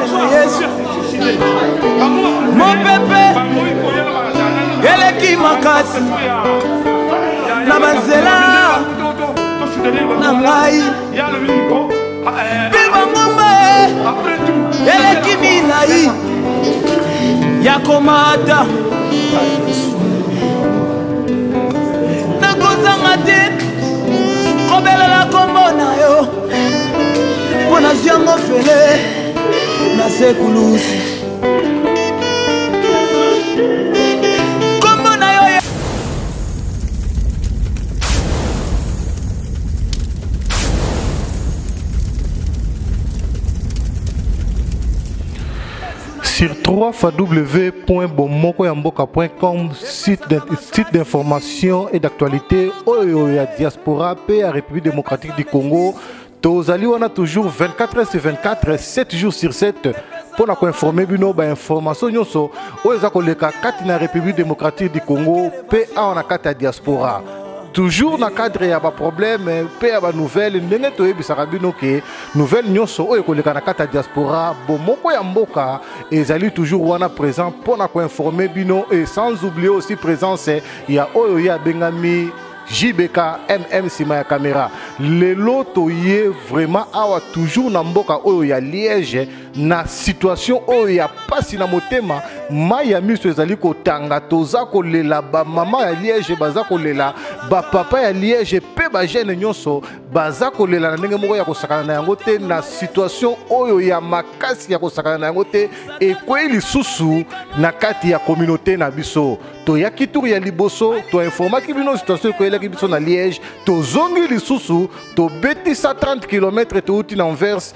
na Yesu. Mopepe eleki makasi na banzela na ngai mpe bangomba eleki milai ya komata nakozanga te kobelela kombo na yo mpo nazwi yango fele na sekulusi kombo na yo. Sur 3 www.bomokoyamboka.com, site d'information et d'actualité oyo ya diaspora pe ya République démocratique du Congo, tozali wana toujours 24 heures sur 24, 7 jours sur 7 mpona koinforme bino bainformation nyonso oyo eza koleka kati na République démocratique du Congo mpe awa na kati ya diaspora, toujours na cadre ya baproblème mpe ya banouvelle. Ndenge toyebisaka bino ke nouvelle nyonso oyo ekoleka na kati ya diaspora, Bomoko ya Mboka ezali toujours wana présent mpona koinforme bino, et sans oublier aussi présence ya oyo ye abengami JBK MM nsima ya caméra. Lelo toye vraiment awa toujours na mboka oyo ya Liège, na situation oyo ya pasi na motema, mai ya miso ezali kotanga. Toza kolela, bamama ya Liège baza kolela, bapapa ya Liège mpe bajeune nyonso baza kolela na ndenge moko ya kosakana na yango te, na situation oyo ya makasi ya kosakana na yango te ekwei lisusu na kati ya communauté na biso. Toyaki tour ya liboso, toinformaki bino situation ekweyelaki biso na Liège. Tozongi lisusu, tobetisa 30 km, touti na Anvers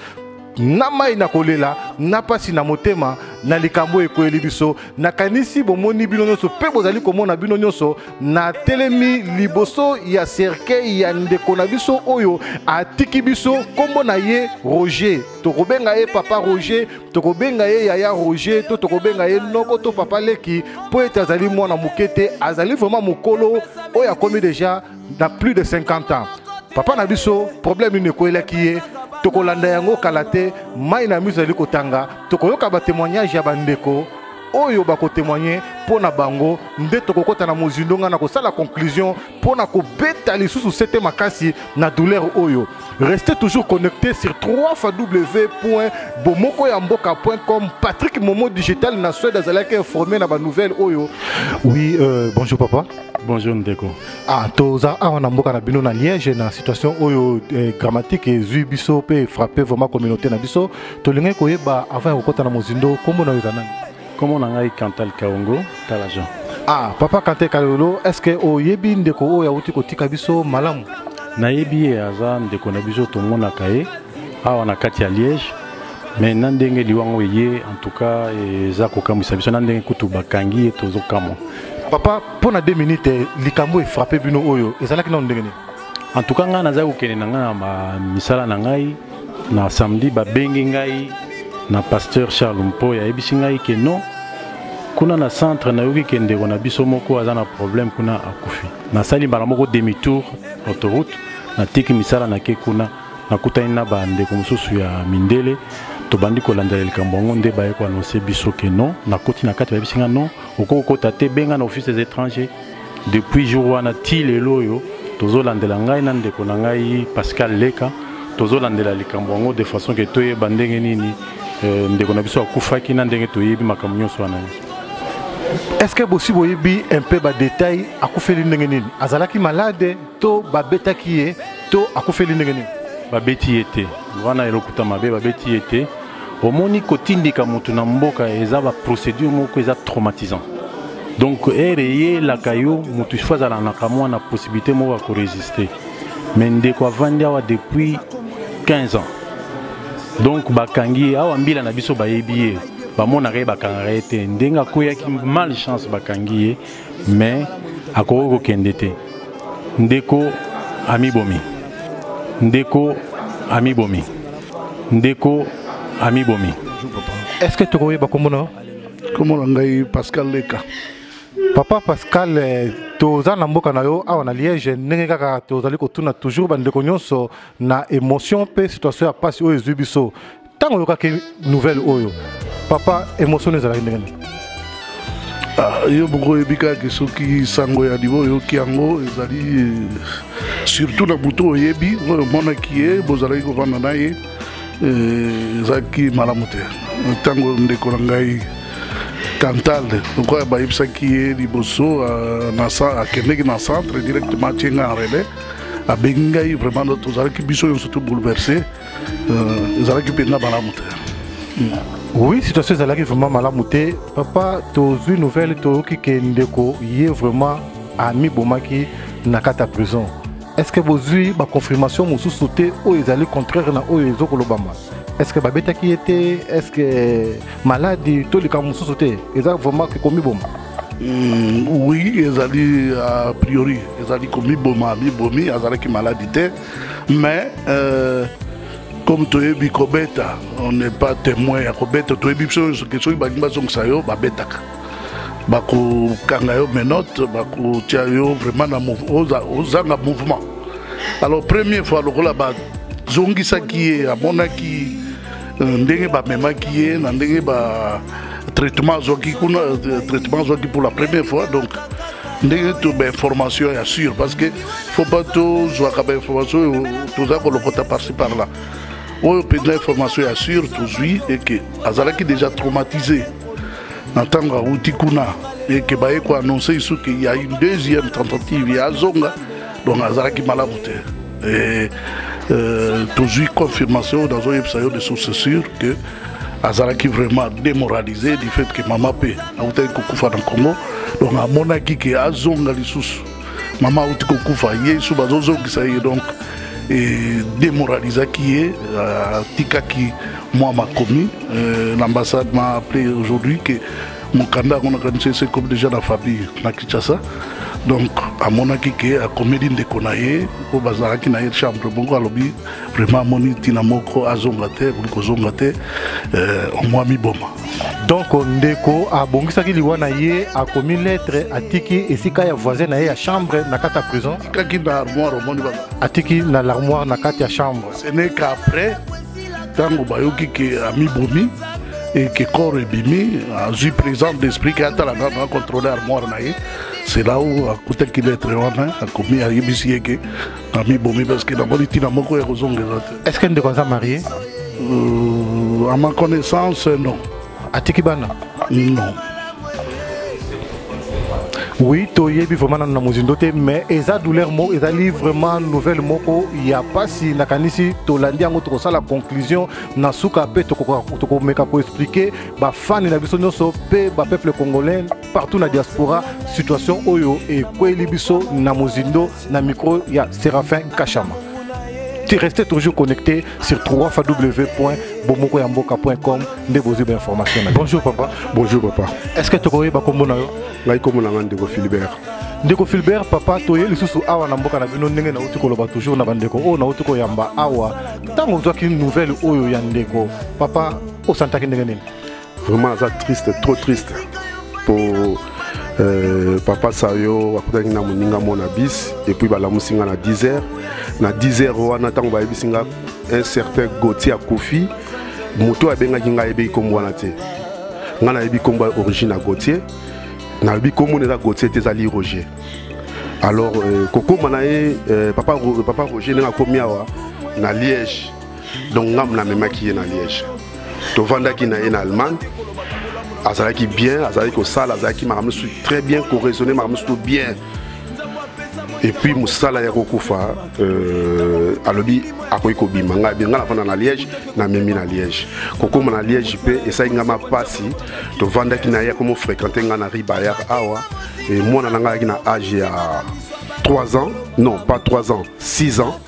na mai na kolela na pasi na motema na likambo ekweyeli biso. Nakanisi bomoni bino nyonso mpe bozali komona bino nyonso. Natelemi liboso ya cercueil ya ndeko na biso oyo atiki biso, nkombo na ye Roger. Tokobenga ye papa Roger, tokobenga ye yaya Roger, to tokobenga ye noko to papa leki, mpo ete azali mwana moke te, azali vraiment mokolo oyo akomi déjà na plus de 50 ans. Papa na biso, problème nini ekweyelaki ye? Tokolanda yango kala te. Mai na miso ezali kotanga. Tokoyoka batémoignage ya bandeko oyo bakotémoigne mpo na bango, nde tokokɔta na mozindo. Ngai na kosala conclusion mpo na kobeta lisusu sete makasi na douleur oyo. Restez toujours connecté sur 3 www.bomokoyamboka.com. Patrick Momo Digital na Suède azalaki informé na banouvelle oyo. Oui, bonjour papa. Bonjour ndeko. Ah, toza awa na mboka na bino na Liège, na situation oyo dramatique ezwi biso mpe frappé vraiment communauté na biso. Tolingai koyeba, avant ya kokɔta na mozindo, nkombo na yo eza nani? Kombo na ngai Cantal Kaongo Tala Jean. Ah, papa Cantal Kaongo, est ce que oyebi ndeko oyo awuti kotika biso malamu? Nayebi ye, aza ndeko na biso, tomonaka ye awa na kati ya Liège. Mais na ndenge liwango eye, en tout cas eza kokamwisa biso. Na ndenge kutu bakangi ye, tozokamwa. Papa, mpo na 2 minutes, likambo efrappe bino oyo ezalaki nano ndenge nini? En tout cas ngai nazali kokende na ngai na misala na ngai na samedi, babengi ngai na pasteur Charles Mpoy, ayebisi ngai ke non, kuna na centre nayoki ke ndeko na biso moko aza na problème kuna, akufi. Nasali mbala moko demi tour autoroute, natiki misala, nake kuna, nakutani na bandeko mosusu ya mindele, tobandi kolandela likambo yango. Nde baye koannonce biso ke non. Nakoti na kati, bayebisi nga non, okoki kokota te, benga na Office des étrangers. Depuis jour wana ti lelo oyo tozolandela, ngai na ndeko na ngai Pascal Leka, tozolandela likambo yango de façon ke toyeba ndenge nini ndeko na biso akufaki, na ndenge toyebi makambo nyonso wana nyonso. Est ce que bosi boyebi un peu badetail? Akufeli ndenge nini? Azalaki malade to babetaki ye to akufeli ndenge nini? Babeti ye te, wana elokuta mabe. Babeti ye te. Omoni, kotindika motu na mboka eza baprocédure moko eza traumatisant. Donc ere eyelaka yo, motu ifo azala na kamwa na possibilité moko ya korésister. Mais ndeko avandi awa depuis 15 ans, donc bakangi ye awa. Mbila na biso bayebi ye, bamonaka ye, bakangaka ye te. Ndenge akweyaki, malchance, bakangi ye, mais akoki kokende te. Ndeko amibomi, ndeko amibomi, ndeko amibomi. Est ce que tokoyeba kombo na yo? Kombo na ngai Pascal Leka. Papa Pascal, toza na mboka na yo awa na Liège. Ndenge kaka tozali kotuna toujours bandeko nyonso na émotion mpe situation ya pasi oyo ezwi biso. Ntango oyokaki nouvelle oyo, papa, émotion ezalaki ndenge nini? Ah, yo moko oyebi kaka soki sango ya liwa oyoki yango ezali eh, surtout na butu oyebi oyo omonaki ye, bozalaki kovanda na ye, eh, ezalaki malamu te. Ntango ndeko na ngai Cantal lokola bayebisaki ye liboso, euh, akendeki na centre directement, atie ngai en relais, abengi ngai, vraiment tozalaki biso nyonso to bouleverse. euh, ezalaki mpenza malamu te. Oui, situation ezalaki vraiment malamu te, papa. Tozwi nouvelle, toyoki ke ndeko ye vraiment amibomaki na kati ya prison. Est ce que bozwi baconfirmation mosusu te oyo ezali contraire na oyo ezokolobama? Est ce que babetaki ye te? Est ce que maladi to likambo mosusu te? Eza vraiment ke komiboma? Oui, ezali a priori ezali komiboma. Amibomi, azalaki maladi te, mais comme toyebi kobeta, on n'est pas témoin ya kobeta. Toyebi biso nyonso ke soki balingi bazongisa yo, babetaka, bakokanga yo menote, bakotia yo vraiment na ozanga mouvement. Alors première fois lokola bazongisaki ye, amonaki euh, ndenge bamemaki ye na ndenge ba traitement azwaki kuna, euh, traitement azwaki pour la première fois. Donc ndenge to bainformation ya sûr, parce que faut pas tozwaka bainformation oyo toza kolokota par-ci par-là. Oyo mpenza information ya sûr tozwi eke azalaki déjà traumatisé na ntango awuti kuna, eke baye koannonce isu ke ya une deuxième tentative ya azonga. Donc azalaki malamu te. Et tozwi confirmation oyo nazoyebisa yo de source sûre que azalaki vraiment démoralisé du fait que mama mpe awutaki kokufa na Congo. Donc amonaki ke azonga lisusu, mama awuti kokufa, ye su bazozongisa ye, donc démoralisaki ye, atikaki mwa makomi. L'ambassade m'a appelé aujourd'hui que mokanda yango nakanisi ese ekomi déjà na famille na Kinshasa. Donc amonaki ke akomeli ndeko na ye oyo bazalaki na ye chambre moko, alobi vraiment amoni ntina moko azonga te, akoki kozonga te, omwa miboma. Donc ndeko abongisaki liwa na ye, akomi lettre, atiki esika ya voisin na ye ya chambre na kati ya prison. Atikaki na armoire, omoni. Atiki na l'armoire na kati ya chambre. Ce n'est qu'après ntango bayoki ke amibomi et ke corps ebimi, azwi présence d'esprit ke atala nano, acontrôle armoire na ye. C'est là où akutaki lettre wana, akomi, ayebisi ye ke amibomi parce que namoni ntina moko ya kozongeza te. Est ce que ndeko aza marié? À ma connaissance, non. Atiki bana? Non. Oui, toyebi vraiment nanu na mozindo te, mais eza douleur moko, ezali vraiment nouvelle moko ya pasi. Nakanisi tolandi yango, tokosala conclusion na suka mpe tokomeka koexplike bafani na biso nyonso mpe bapeuple congolais partout na diaspora situation oyo ekweli biso na mozindo. Na micro ya Séraphin Kachama, restez toujours connecté sur 3w.bomokoyamboka.com nde bozwi bainformation. Bonjour papa. Bonjour papa. Est ce que tokoyeba kombo na yo? Ngai kombo na ngai ndeko Philibert. Ndeko Philibert, papa, toye lisusu awa na mboka na bino. Ndenge nauti koloba toujours na bandeko oyo nauti koyamba awa, ntango ozwaki nouvelle oyo ya ndeko, papa, osantaki ndenge nini? Vraiment aza triste, trop triste po papa Sayo akutaki na moninga mo na bis et puis balamusi nga na 10 heures. Na 10 heures wana, ntango bayebisi nga un certain Gautier akufi, moto abengaki ngai ayebeki kombo wana te. Ngai nayebi kombo ya origine ya Gautier, nalobi kombo na eza Gautier te, ezali Roger. Alors kokóma na ye papa Roger, ndenge akomi awa na Liège, donc ngambo namemaki ye na Liège, tovandaki na ye na Allemagne, azalaki bien, azalaki kosala, azalaki makambo mosusu très bien, koraisonne makambo mosusu bien. Et puis mosala ya kokufa, alobi akoki kobima. Ngai ngai navanda na Liège, namemi na Liège. Kokóma na Liège mpe esali ngai mapasi. Tovandaki na ye, akomo fréquente ngai na Ribayar awa. E mwana na ngai ayaki na age ya 3 ans, non pas 3 ans, 6 ans,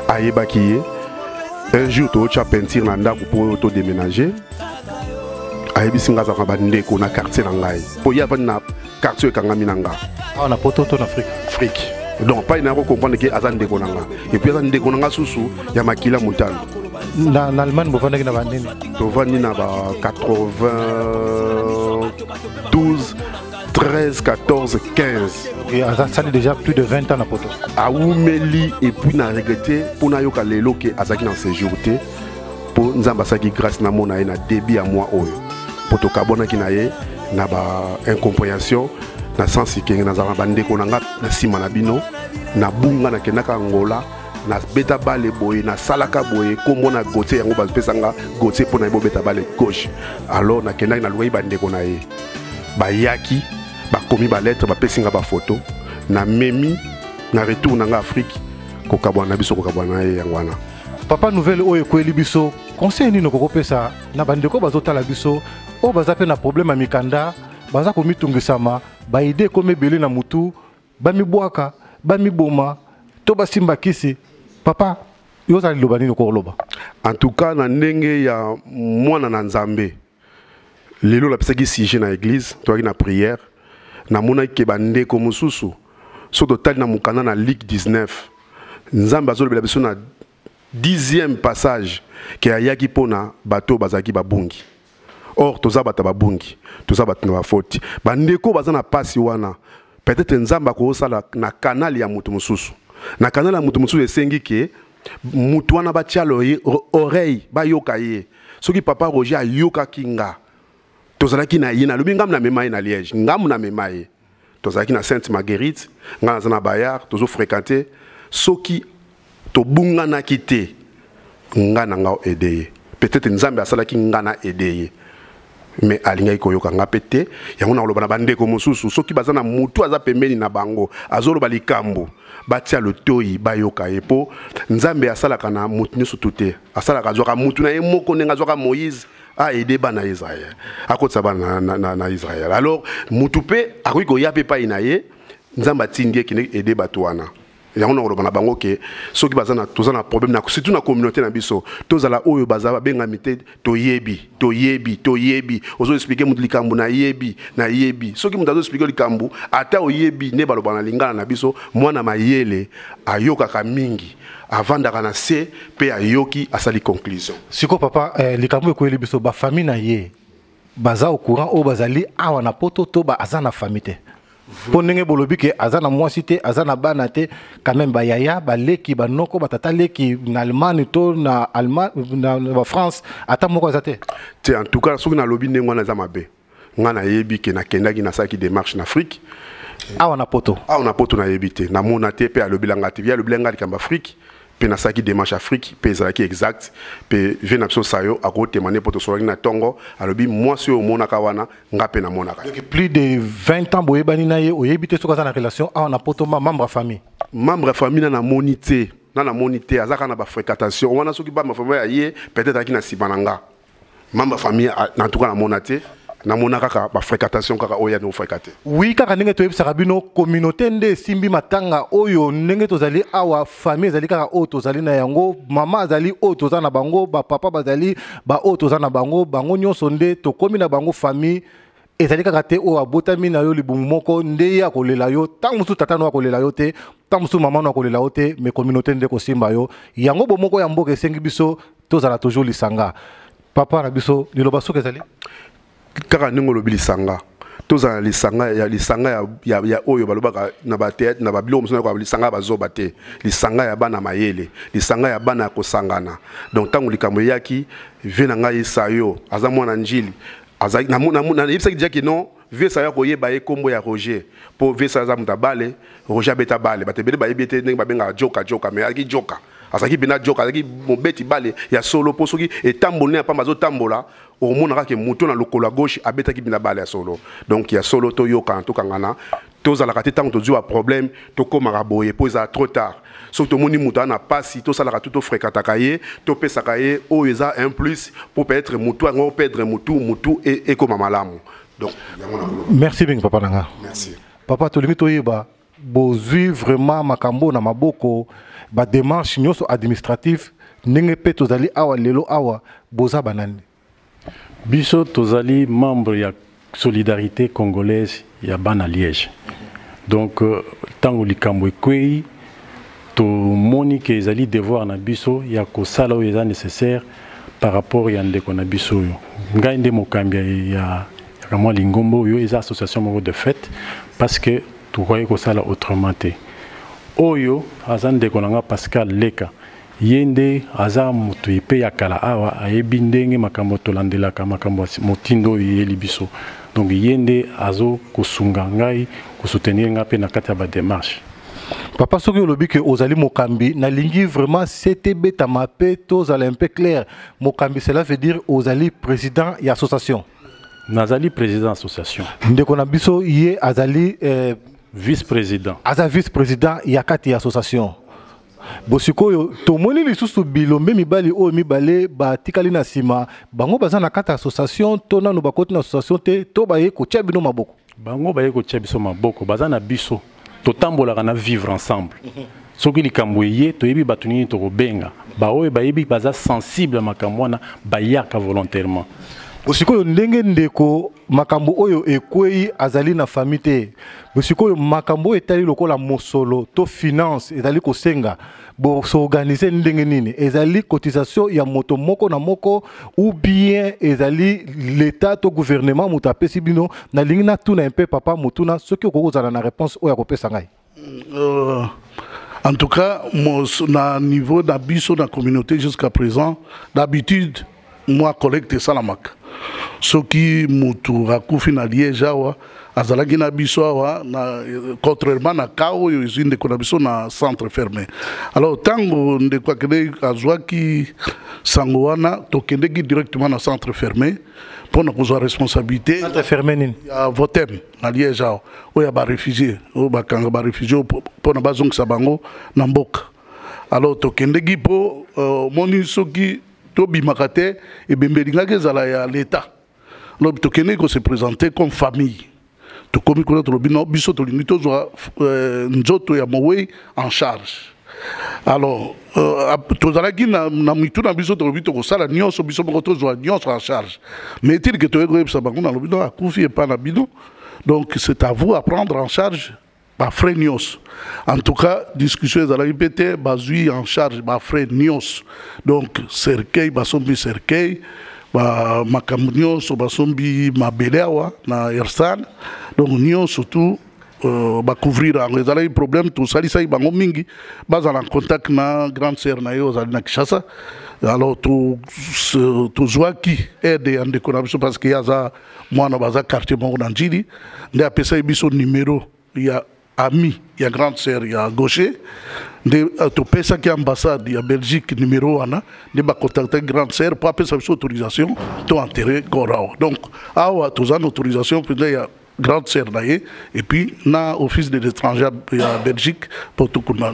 ayebaki ye. Un jour tootya peinture na ndako mpo todéménager, ayebisi ngai azalaka bandeko na quartier na ngai, mpo ye avandi na quartier ekangami na nga. Awa na poto to na Afrique? Afrique. Donc pai na comprendre ke aza ndeko na nga, et puis aza ndeko na nga susu ya makila motano. Na Allemagne bovandaki na banini? Tovandi na ba 92, 13, 14, 15. Et asali déjà plus de 20 ans na poto. Awumeli. Et puis na regrette mpo nayoka lelo ke azalaki na séjour te. Mpo Nzambe asalaki grâce namona ye na début ya mois oyo, mpo tokabwanaki na ye na ba incompréhension na sens kenge nazalaka bandeko na nga na nsima na bino. Nabunga, nakendaka Angola, nabeta bale boye, nasalaka boye, nkombo na Gautier, yango bapesa nga Gautier mpo na ye bobeta bale gauche. Alors nakendaki, nalukaki bandeko na ye, bayaki, bakomi balettre, bapesi nga bafoto, namemi na retour na nga Afrique. Kokabwana na biso, kokabwana na ye, yango wana. Papa, nouvelle oyo ekweli biso, conseil nini okokopesa na bandeko bazotala biso, oyo baza mpe na problème ya mikanda, baza komitungisama, baide ekomi ebele na mutu, bamibwaka, bamiboma to basimba kisi? Papa, yo ozala liloba nini okoloba? En tout cas, na ndenge ya mwana na Nzambe, lelo napesaki sujet na église, toyaki na prière, namonaki ke bandeko mosusu, so totali na mokanda na Luc 19, Nzambe azolobela biso na 10e passage ke ayaki mpona bato oyo bazalaki babungi. Or toza bato ya babungi, toza bato na bafoti. Bandeko baza na pasi wana, peut-être Nzambe akosala na canal ya moto mosusu, na canal ya moto mosusu. Esengi ke motu wana batia oreille, bayoka ye. Soki papa Roger ayokaki nga, tozalaki na ye, nalobi ngambu namema ye na Liège, ngambu namema ye, tozalaki na Sainte Marguerite, ngai naza na Bayard, tozofréquente. Soki tobunganaki te, nga na nga aide ye, peut-être Nzambe asalaki nga na aide ye, mais alingaki koyoka nga mpe te. Yango nakoloba na bandeko mosusu, soki baza na mutu aza pembeni na bango, azoloba likambo, batia lotoi, bayoka ye, mpo Nzambe asalaka na mutu nyonso tu te. Asalaka, azwaka mutu na ye moko, ndenge azwaka Moïse aide bana ya Israel, akotisa bana na Israel. Alors mutu mpe akoki koya mpe epai na ye, Nzambe atindi ye, kende aide bato wana. Yango nakoloba na bango ke soki baza na, toza na problème na, surtout na communauté na biso, tozala oyo baza babengami te. Toyebi, toyebi, toyebi. Ozo expliquer moto likambo, nayebi, nayebi. Soki moto azo expliquer likambo, ata oyebi, nde baloba na lingala na biso, mwana mayele ayokaka mingi, avandaka na se mpe ayoki, asali conclusion. Siko papa, likambo ekweli biso, bafamille na ye baza au courant, oyo bazali awa na Poto, to ba aza na famille te? Mpo ndenge bolobi ke aza na mwasi te, aza na bana te, quand même bayaya, baleki, banoko, batata leki na Allemagne to na Allemagne, na bafrance, ata moko aza te? Te, en tout cas soki nalobi ndenge wana eza mabe. Nga nayebi ke nakendaki, nasalaki démarche na Afrique. Awa na Poto? Awa na Poto nayebi te, namona te, mpe alobelanga te. Ye alobelanga likambo Afrique, mpe nasalaki démarche Afrique, mpe ezalaki exact. Mpe vie na biso Sayo akotemane, mpo tosolaki na ntongo, alobi mwasi oyo omonaka wana, nga mpe namonaka. Donc plus de 20 ans boyebani na ye, oyebi te soki aza na relation awa na Poto, membre ya famille? Membre ya famille na namoni te, na namoni te. Aza kaka na bafréquentation wana. Soki ba famille ya ye, peut-être azalaki na nsima na nga. Membre ya famille, en tout cas namona te, namona kaka bafréquentation kaka oyo ya nofréquente. Oui, kaka ndenge toyebisaka bino, communauté nde esimbi matanga oyo. Ndenge tozali awa, famille ezali kaka oyo tozali na yango, mama azali oyo toza na bango, bapapa bazali baoyo toza na bango, bango nyonso nde tokomi na bango. Famille ezali kaka te oyo abotami na yo libumu moko nde ye akolela yo. Ntango mosusu tata no akolela yo te, ntango mosusu mama no akolela yo te, mais communauté nde kosimba yo. Yango bomoko ya mboka esengi biso tozala toujours lisanga. Papa na biso, liloba soki ezali? Kaka ndenge olobi, lisanga, tozala na lisanga ya lisanga ya oyo balobaka na batheatre, na babiloko mosusu, nayoka lisanga ya bazoba te, lisanga ya bana mayele, lisanga ya bana ya kosangana. Donc ntango likambo eyaki, vie na ngai Sayo aza mwana Njili, nayebisaki déjà ke non, vie Sayo akoyeba ye nkombo ya Roger, mpo vie Sayo aza moto abale. Roger abeta bale, bato ebele bayebi ete ndenge babengaka joka joka, mais azalaki joka, azalaki mpena joka, azalaki mobeti bale ya solo, mpo soki etamboli ya pamba, azotambola, omona kaka moto na lokolo ya gauche abetaki mpena bale ya solo. Donc ya solo, toyokana, tokangana, tozalaka te ntango tozwi baproblème tokomaka boye, mpo ezala trop tard. Soki tomoni moto aza na pasi, tosalaka tu, tofréquentaka ye, topesaka ye oyo eza un plus, mpo peut-être motu yango perdre motu, motu ekoma malamu. Donc yango nakoloba. Merci mingi, papa na nga. Merci. Papa, tolingi toyeba, bozwi vraiment makambo na maboko, badémarche nyonso administrative, ndenge mpe tozali awa lelo awa, boza banani? Biso tozali membre ya Solidarité congolaise ya bana Liège. Donc ntango likambo ekwei, tomoni ke ezali devoir na biso ya kosala oyo eza nécessaire par rapport ya ndeko na biso oyo. Ngai nde mokambi ya kamwa lingomba oyo, eza association moko de fait, parce que tokoki kosala autrement te. Oyo aza ndeko na nga Pascal Leka. Ye nde aza moto epe ya kala awa, ayebi ndenge makambo tolandelaka makambo ya motindo oyo eyeli biso. Donc ye nde azo kosunga ngai, kosoutenir ngai mpe na kati ya ba démarche. Papa, soki olobi ke ozali mokambi, nalingi vraiment sete betama mpe tozala un peu clair. Mokambi, cela veut dire ozali président ya association? Nazali président association. Ndeko na biso ye azali vice-président. Aza vice-président ya kati ya association. Bosikoyo tomoni lisusu bilombe mibali oyo mibale batikali na nsima, bango baza na kati ya association to nanu bakoti na association te, to baye kotia bino maboko? Bango baye kotia biso maboko, baza na biso, totambolaka na vivre ensemble. Soki likambo eye, toyebi bato nini tokobenga, baoyo bayebi baza sensible makambo wana, bayaka volontairement. Bosikoyo ndenge ndeko makambo oyo ekwei azali na famille te, bosikoyo makambo oyo etali lokola mosolo to finance ezali kosenga bosorganize ndenge nini? Ezali cotisation ya moto moko na moko ou bien ezali l'état to gouvernement moto apesi bino? Nalingi natuna un peu papa motuna, soki okoki kozala na réponse oyo akopesa ngai. En tout cas, na niveau na biso na communauté jusqu'à présent, d'habitude moi collecte esalamaka soki mutu akufi na Liège awa, azalaki na biso awa na, contrairement na cas oyo ezwi ndeko na biso na centre fermé. Alors ntango ndeko akende azwaki sango wana, tokendeki directement na centre fermé mpona kozwa responsabilité. Centre fermé nini? Ya Votem na Liège awa, oyo ya baréfugié, oyo bakanga baréfugié mpona bazongisa bango na mboka. Alors tokendeki mpo omoni soki tobimaka te, ebembe elingaki ezala ya l'état. Alors tokendeki kose présenter comme famille. Tokomi kuna, tolobi no biso tolingi tozwa nzoto ya mowei en charge. Alors tozalaki na mitu na biso, tolobi tokosala nyonso biso moko, tozwa nyonso en charge. Mais etili ke toyei koyebisa bango, nalobi no akufi epa na bino, donc c'est à vous à prendre en charge bafrais nyonso. En tout cas discussion ezalaki mpe te, bazwi en charge bafrais nyonso. Donc cercueil, basombi cercueil, makambo nyonso, basombi mabele awa na Ersan, donc nyonso tout bacouvrir yango. Ezalaki problème, tosalisaki bango mingi, bazala en contact na grande sœur na ye oyo azali na Kinshasa. Alors tozwaki aide ya ndeko na biso, parce que ye aza mwana, baza quartier moko na Njili, nde apesaki biso numéro ya ami ya grande sœur ya Gaucher. Nde topesaki ambassade ya Belgique numéro wana, nde bacontactaki grande sœur mpo apesa biso autorisation to enterrer corps awa. Donc awa toza na autorisation mpenza ya grande sœur na ye et puis na office de l'étranger ya Belgique mpo tokunda.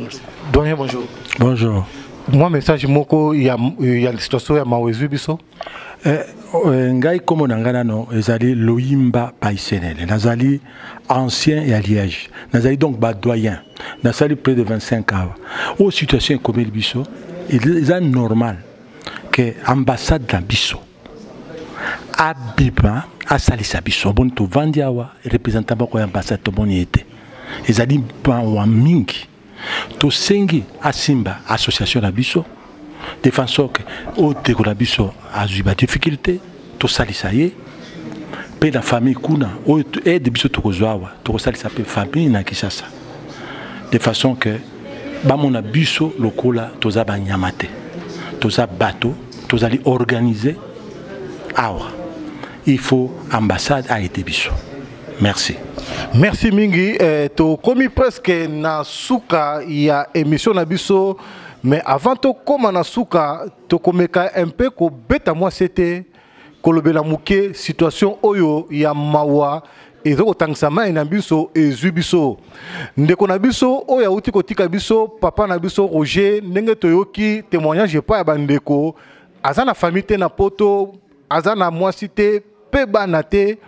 Doyen, bonjour. Bonjour. Moi message moko ya situation ya mawa ezwi biso. Ngai kombo na ngai nano ezali Loyimba Paisenele, nazali ancien ya Liège, nazali donc badoyen, nasali près de 25 awa. Oyo situation ekomeli biso, eza normal ke ambassade na biso abima asalisa biso. Boni tovandi awa, représentant moko ya ambassade tomoni ye te, ezali mawa mingi. Tosengi asimba association na biso défenseur ke oyo ndeko na biso azwi badifficulté, tosalisa ye mpe na famille kuna. Oyo aide biso tokozwa awa, tokosalisa mpe famille na Kinshasa, de façon que bamona biso lokola toza banyama te, toza bato, tozali organisé awa. Il faut ambassade aide biso. Merci. Merci mingi. Tokomi presque na suka ya émission na biso, mais avant tokóma na suka, tokomeka un peu kobeta mwa sete, kolobela moke situation oyo ya mawa eza kotangisa mai na biso ezwi biso. Ndeko na biso oyo awuti kotika biso, papa na biso Roger, ndenge toyoki témoignage epai ya bandeko, aza na famille te na Poto, aza na mwasi te mpe bana te,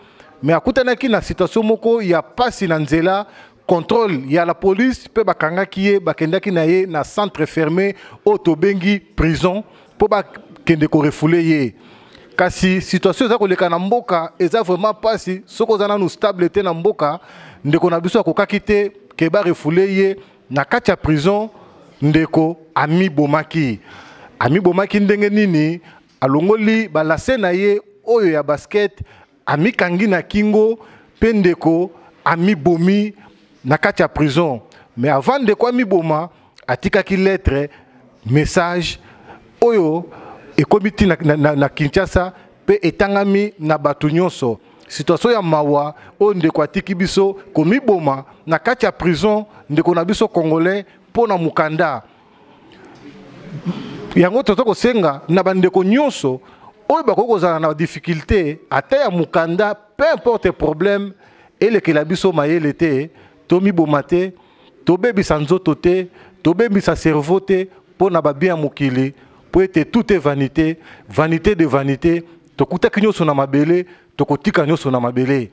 mais akutanaki na situation moko ya pasi na nzela, contrôle ya la police mpe bakangaki ye, bakendaki na ye na centre fermé oyo tobengi prison mpo bakende korefouler ye. Kasi situation eza koleka na mboka eza vraiment mpasi. Soki oza nanu stable te na mboka, ndeko na biso akokaki te ke barefouler ye na kati ya prison. Ndeko amibomaki. Amibomaki ndenge nini? Alongoli balacets na ye oyo ya basket, amikangi na kingo mpe ndeko amibomi na kati ya prison. Mais avant ndeko amiboma, atikaki lettre. Message oyo ekomi ti na, na, na, na Kinshasa mpe etangami na bato nyonso. Situation ya mawa oyo ndeko atiki biso komiboma na kati ya prison, ndeko na biso congolais mpo na mokanda yango. Toza kosenga na bandeko nyonso oyo bakoki kozala na difficulté ata ya mokanda, peu importe problème, elekela biso mayele te, tomiboma te, tobebisa nzoto te, tobebisa cerveau te mpo na babien ya mokili, mpo ete tout est vanité, vanité de vanité. Tokutaki nyonso na mabele, tokotika nyonso na mabele.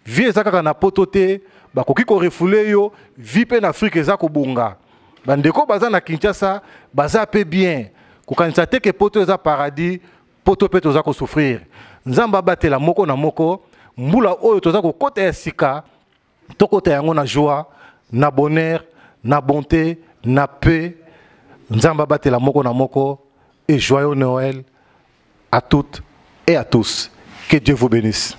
Vie eza kaka na poto te, bakoki korefouler yo. Vie mpe na Afrique eza kobonga. Bandeko baza na Kinshasa baza mpe bien. Kokanisa te ke poto eza paradis, poto mpe toza kosouffrir. Nzambe abatela moko na moko. Mbula oyo toza kokɔta ya sika, tokota yango na joie, na bonheur, na bonté, na paix. Nzambe abatela moko na moko et joyeux Noël à toutes et à tous. Que Dieu vous bénisse.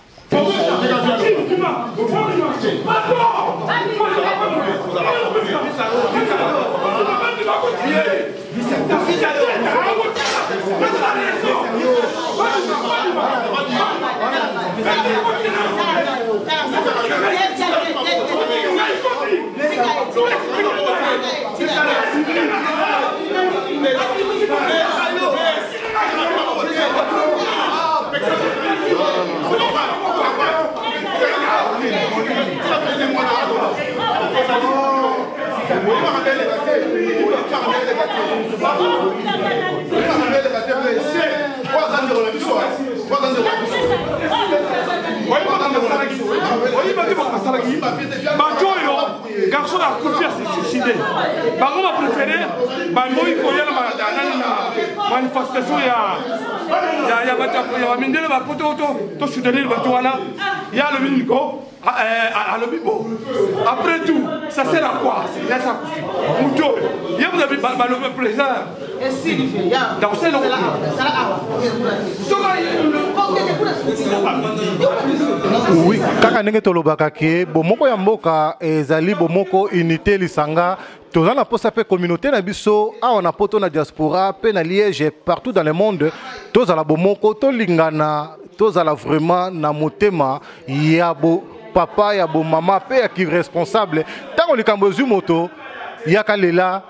Bato oyo, garçon akufi, ase suicide. Bango bapréféré bamoyi koya na nani, na manifestation ya bato ya bamindele bapoto to soutenir bato wana. Ya alobi nini ko? Alobi bon, après tout, ça sert à quoi? Ya sa akufi, moto oyo ye moto balobi président. Donc c'est le Oui, kaka ndenge tolobaka ke bomoko ya mboka ezali bomoko, unité, lisanga. Toza na posa mpe communauté na biso awa na poto, na diaspora mpe na Liège, partout dans le monde, tozala bomoko, tolingana, tozala vraiment na motema ya bo papa, ya bomama mpe ya kiresponsable. Ntango likambo ezwi moto, yaka lela.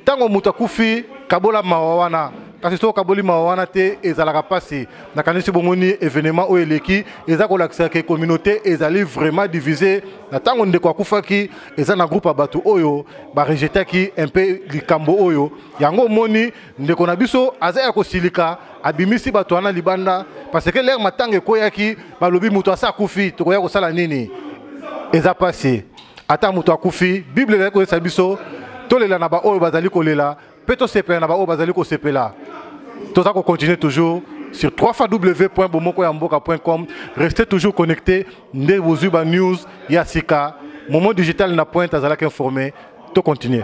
Ntango moto akufi, kabola mawa wana. Kasi soki okaboli mawa wana te, ezalaka mpasi. Nakanisi bomoni événement oyo eleki, eza kolakisa ke communauté ezali vraiment divisé. Na ntango ndeko akufaki, eza na groupe ya bato oyo barejetaki un peu likambo oyo. Yango omoni ndeko na biso aza ya kosilika, abimisi bato wana libanda, parce que l'heure matanga ekweyaki, balobi moto asa akufi, tokoya kosala nini? Eza mpasi. Ata moto akufi, Bible ezali koyebisa biso tolela na baoyo bazali kolela mpe tosepela na baoyo bazali kosepela. Toza kocontinue toujours sur 3 www.bomokoyamboka.com. Restez toujours connecté nde bozwi banews ya sika. Moment digital na pointe azalaki informé. Tocontinue.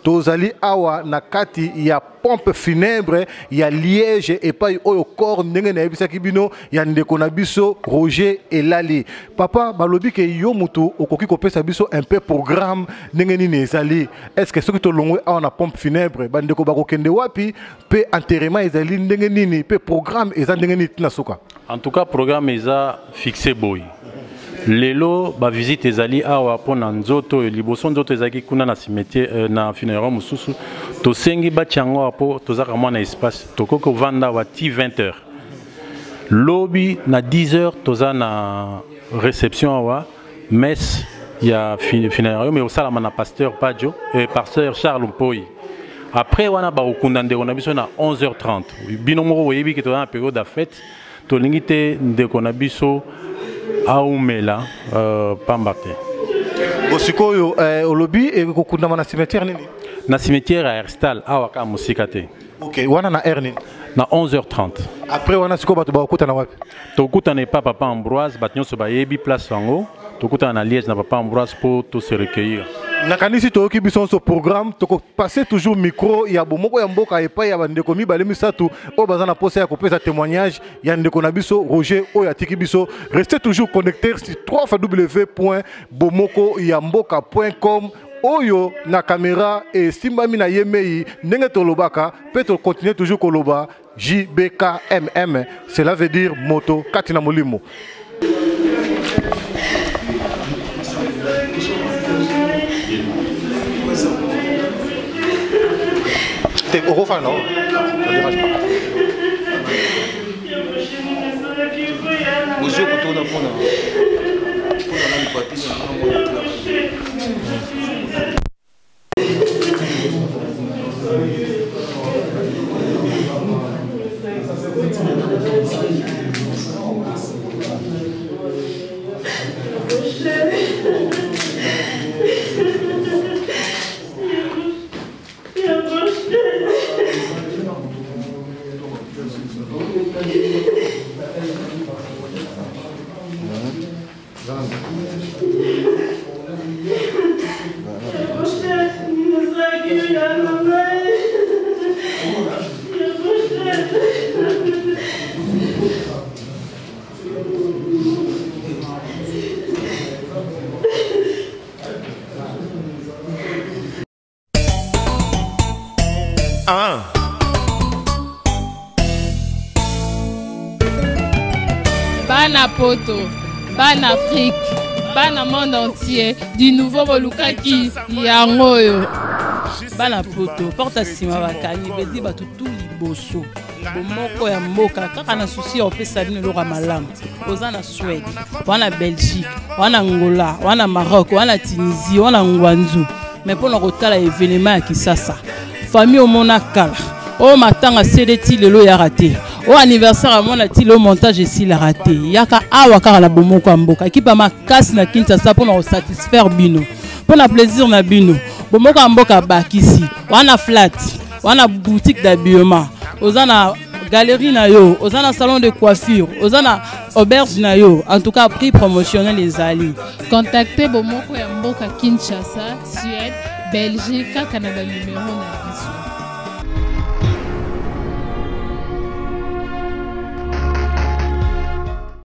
Tozali awa na kati ya pompe funèbre ya Liège, epai oyo corps, ndenge nayebisaki bino, ya ndeko na biso Roger elali. Papa, balobi ke yo motu okoki kopesa biso un peu programme ndenge nini ezali. Est ce que soki tolongwe awa na pompe funèbre, bandeko bakokende wapi? Mpe enterrement ezali ndenge nini? Mpe programme eza ndenge nini tina suka? En tout cas, programme eza fixé boye. Lelo bavisite ezali awa mpo na nzoto oyo. Liboso nzoto ezalaki kuna na cimetière, na funéraire mosusu. Tosengi batia yango awa mpo tozaka mwa na espace, tokoki kovanda awa ti 20 heures. Lobi na 10 heures toza na réception awa, messe ya funéraire mais osalama na pasteur Padio, pasteur Charles Mpoi. Après wana bakokunda ndeko na biso na 11h30. Bino moko boyebi ke toza na période ya fête, tolingi te ndeko na biso aumela pamba te. Sikoyo olobi ekokundama na cimetière nini? Na cimetière ya Herstal awa kaka mosika te. Ok, wana na heure nini? Na 11h30. Après wana sikoyo bato bakokutana wapi? Tokutana epa papa Ambroise, bato nyonso bayebi place yango. Tokutana na Liège na papa Ambroise mpo to se recueillir. Nakanisi toyoki biso nyonso programme, tokopase toujours micro ya bomoko ya mboka epai ya bandeko mibale misato oyo baza na posa ya kopesa témoignage ya ndeko na biso Roger oyo atiki biso. Restez toujours connecté sur www.bomokoyamboka.com oyo na kamera esimbami na ye mei ndenge tolobaka mpe tokontinue toujours koloba JBKMM, cela veut dire moto kati na molimo. Te okofana non? Ça dérange pas. Bozwi okotona mpona mpona nani papi na Ah. Bana poto, bana Afrique, bana monde entier, du nouveau bolukaki yango oyo. Bana poto, porte nsima bakangi bedi bato tu liboso bomoko ya mboka kaka na susi ya kopesa bino eloko ya malamu. Oza na Suède, wana Belgique, wana Angola, wana Maroc, wana Tunisie, wana Ngwanzu, mais mpona kotala événement ya Kisasa, famille omona kala oyo matanga sede ti lelo eyaka te, oyo anniversaire ya mwana ti lelo montage esilaka te. Yaka awa kaka na bomoko ya mboka, ekipe ya makasi na Kinshasa mpona kosatisfaire bino, mpona plaisir na bino. Bomoko ya mboka bakisi wana flat, wana boutique d'habillement, oza na galerie na yo, oza na salon de coiffure, oza na auberge na yo. En tout cas prix promotionnel ezali. Contactez bomoko ya mboka Kinshasa, Suède, Belgique kaka na ba numéro na biso.